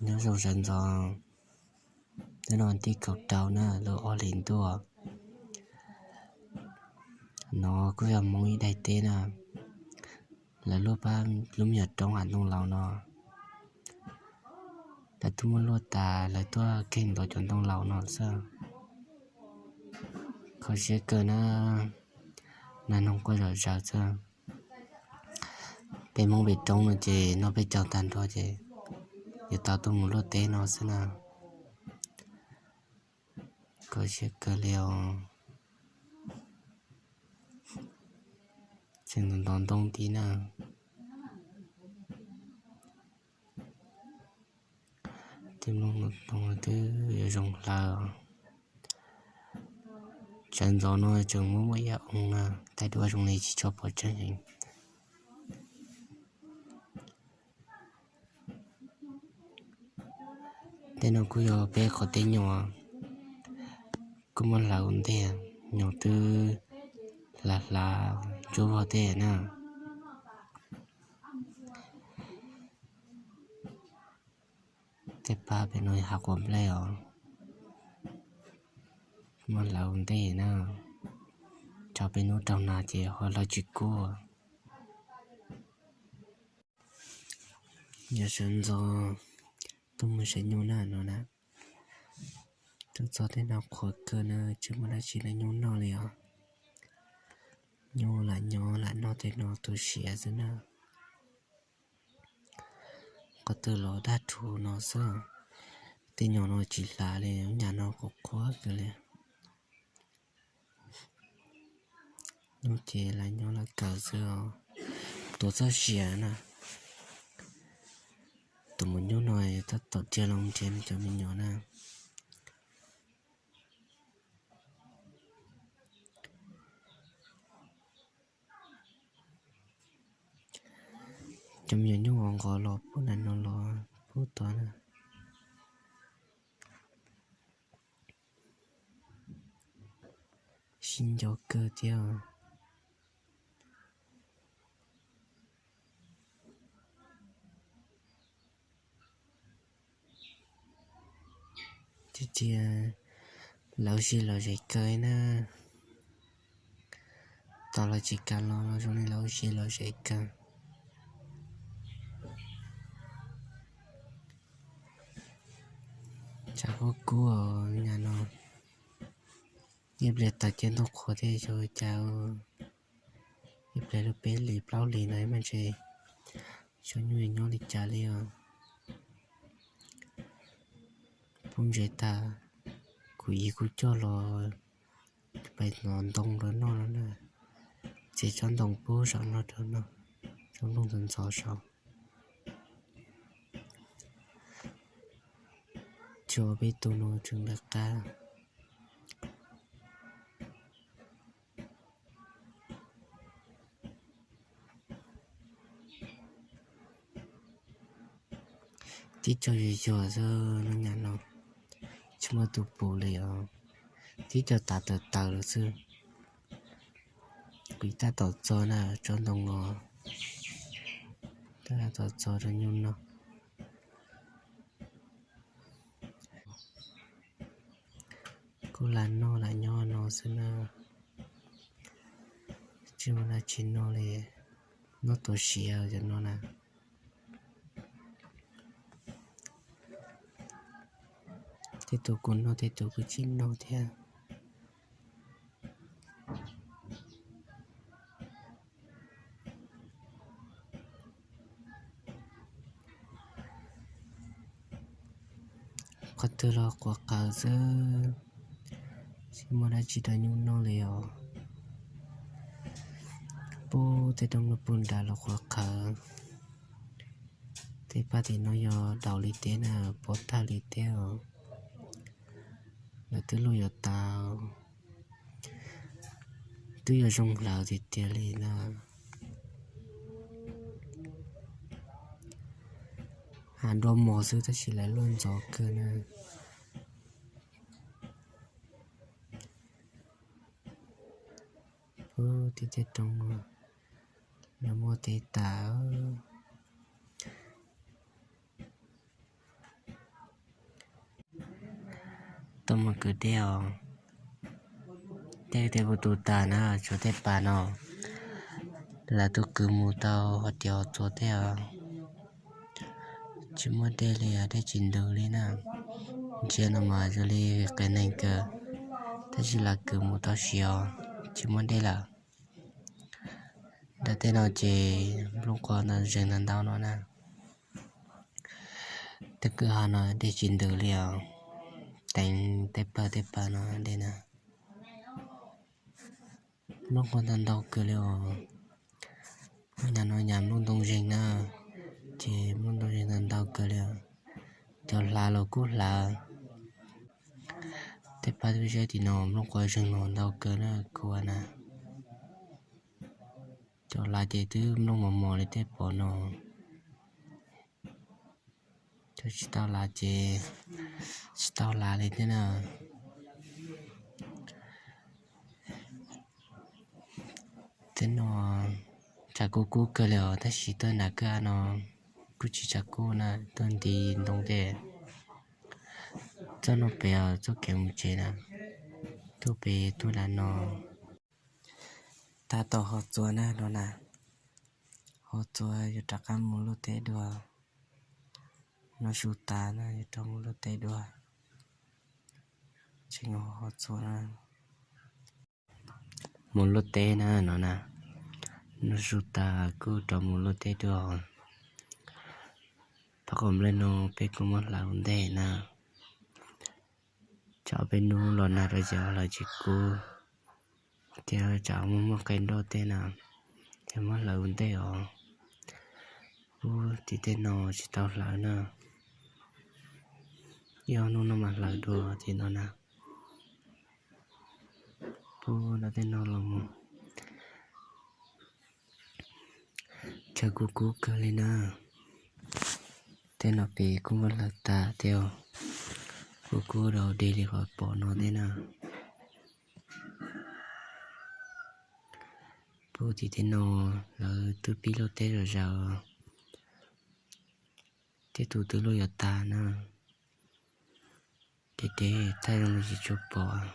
Nyob zoo sawv ntxov, hnub no tim kaum rau na, lub ob hlis ntuj. No kuj yog Hmoob ib daim teb na, lawv luaj pab lub me nyuam roob hav ntoo laus no. Lawv twb muab luaj tas, lawv tuaj kheej ntov cov ntoo laus no xwb. Kho siab kawg na, nag noog quaj zom zaws xwb. Peb Hmoob pem roob no ces noj peb caug tag nrho ces yuav tau tuaj mus luaj teb no xwb na. Kho siab kawg li os. Tseem ntov ntoo ntxiv na. Tej nplooj ntoo twb yuav zoo hlaws. Sawv ntxov no tseem muaj muaj ib yam oo na, tais duab zoo li tsis tshua pom tseeb heev. Tej no kuj yog peb qhov teb nyom, kuj muab hlawv ua ntej, nyom twb hlav hlav ntsuab vog tej na. Tej pab pem no hav quav nplej os, muab hlawv ua ntej na, tsam peb hnub raug nag ces ho hlawv tsis kub. Yog sawv ntxov tuaj mus saib nyuj na no na. Tuaj txog tej no qhuav kawg na, tsis muaj dab tsi los nyuj noj li os. Nyuj lam nyob lam noj tej no tu siav xwb na. Qhov twg los daj rhuv no xwb. Tej nyom no tsis hlav li, nyam no qhuav qhuav kawg li. Nyuj ces lam nyob lam kawg xwb os. Tuav txoj sia na, tus mus nyuj no tab tom dhia los nrhiav nws cov me nyuam na. Cov me nyuam nyuj nqos los puag nram no los puag tod na. Sib nco kawg thiab. Tiag tiag, lawv ua si lom zem kawg na. Tos los tsis kam los los zoo li lawv ua si lom zem kawg. Tshav kub kub os nyam no. Ib pliag tawm ces ntuj qhuav thiab xyov cas. Ib pliag lub peb hlis plaub hlis no mas ntshe xyov nyuj yuav nyob li cas li os. Pub ntses tag, kuv ib kuv coj los pais hnov ntoo rau noj no na. Txiav tsob ntoo pub saum no rau noj, tsob ntoo ntxov ntxov saud. Tsuas peb tus no tseem lawv qab. Tib co yuag yuag xwb lub nyam no, tsis muaj tus pum li os. Tib co tav tawv tawv lawm xwb. Kuv tab tom txog na, tsob ntoo no tab tom txog rau nyuj noj. Kuj lam noj lam nyob no xwb na, tsis muaj dab tsi noj li, noj tus siav cov no na. Tej tus kuj noj, tej tus kuj tsis noj thiab. Qhov twg los quav qhawv xwb, tsis muaj dab tsi rau nyuj noj li os. Pub tej roob no pub nrad los quav qhawv. Tej pab tim no yog daus li teb na, pob tag li teb os. Lawv twb luaj yuav tau, twb yuav zoo hlawv tiag tiag li na. Hav nruab mos xwb tab sis lawv luaj ntxov kawg na. Pub tej tej roob no, lawv muaj teb tas. Tuaj mus kwv dej os. Dej twb puv tus tas na, tshuav tej pas no, lawv twb kwv mus tau hauv tias hauv txua tej os. Tsis muaj dej li, dej tsis ntws li na. Ntsia no mas zoo li qias neeg kawg, tab sis lawv kwv mus tau siav os, tsis muaj dej lawm. Nram tej no ces nplooj quav ntau zeeg ntau ntau no na. Tej kwj ha no dej tsis ntws li os, teev tej pawg tej pawg no dej na. Nplooj quav ntau ntau kawg li os. Nyab no nyab nplooj ntoo zeeg na, ces nplooj ntoo zeeg ntau ntau kawg li os. Cov hlav los kuj hlav. Tej pab tub zeb tim no nplooj quav zeeg los ntau kawg na kuv na. Cov hlav ces twb nplooj mos mos li tej pom no. Cov tsis tau hlav ces tsis tau hlav li thiab na. Tej no tshav kub kub kawg li os, tab sis tuaj nram kwj ha no kuj tsis tshav kub na, tuaj nti ntoo tej. Txoj no pem os, txoj kev mus tsev na, tuaj pem tuaj nram no. Tab tom ho txua na no na, ho txua yuav rov qab mus luaj teb dua. No su tas na yuav rov mus luaj teb dua. Tseem ho txua na, mus luaj teb na no na. No su tas kuj rov mus luaj teb dua. Pab qaum nplej no peb kuj muab hlawv ua ntej na. Tsam peb hnub los nag rau ces hlawv tsis kub, thiab tsam muaj muaj qe nroj tej na, ces muab hlawv ua ntej os. Pub tim tej no tsis tau hlawv na, ib ob hnub no mas hlawv dua tim no na. Pub nram tej no los mus, tshav kub kub kawg li na. Tej no pem kuj muab hlawv tas thiab, kub kub rau deg li qhov pom no thiab na. Pub tim tej no lawv twb pib luaj teb zom zaws, tej tus twb luaj yuav tag na. Ces deb tag zoo li tsis tshua pom.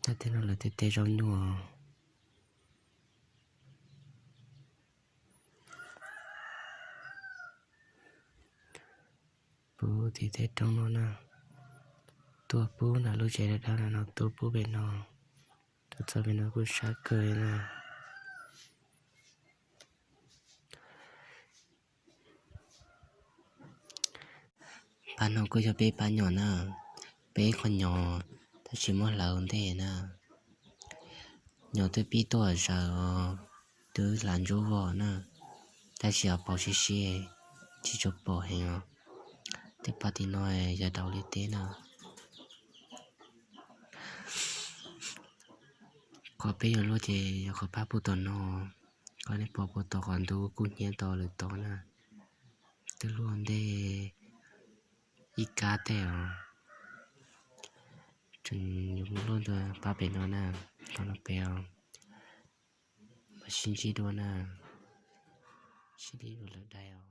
Tab tej no lawv tej teb zaub nyuj. Pub tim tej roob no na, tuaj pub nram lub tsev dawb dawb no, tuaj pub pem no, tuaj txog pem no kuj sab kawg li na. Pab no kuj yog peb pab nyom na, peb ib qho nyom tab sis muab hlawv ua ntej na. Nyom twb pib tuaj zaws os, twb hlav ntsuab vog na, tab sis ho paus siab siab, tsis tshua pom heev os. Tej pab tim no yog daus li teb na. Qhov peb yuav luaj ces yog qhov pab puag tom no, qhov nej pom puag tom qhov ntug kub hnyiab tod lawm tod na, twb luaj ntej ib kab tej os. Tseem yuav mus luaj ntawm pab pem no na, qhov no pem os. Mam sib ntsib dua na, sib ntsib dua lawm dai os.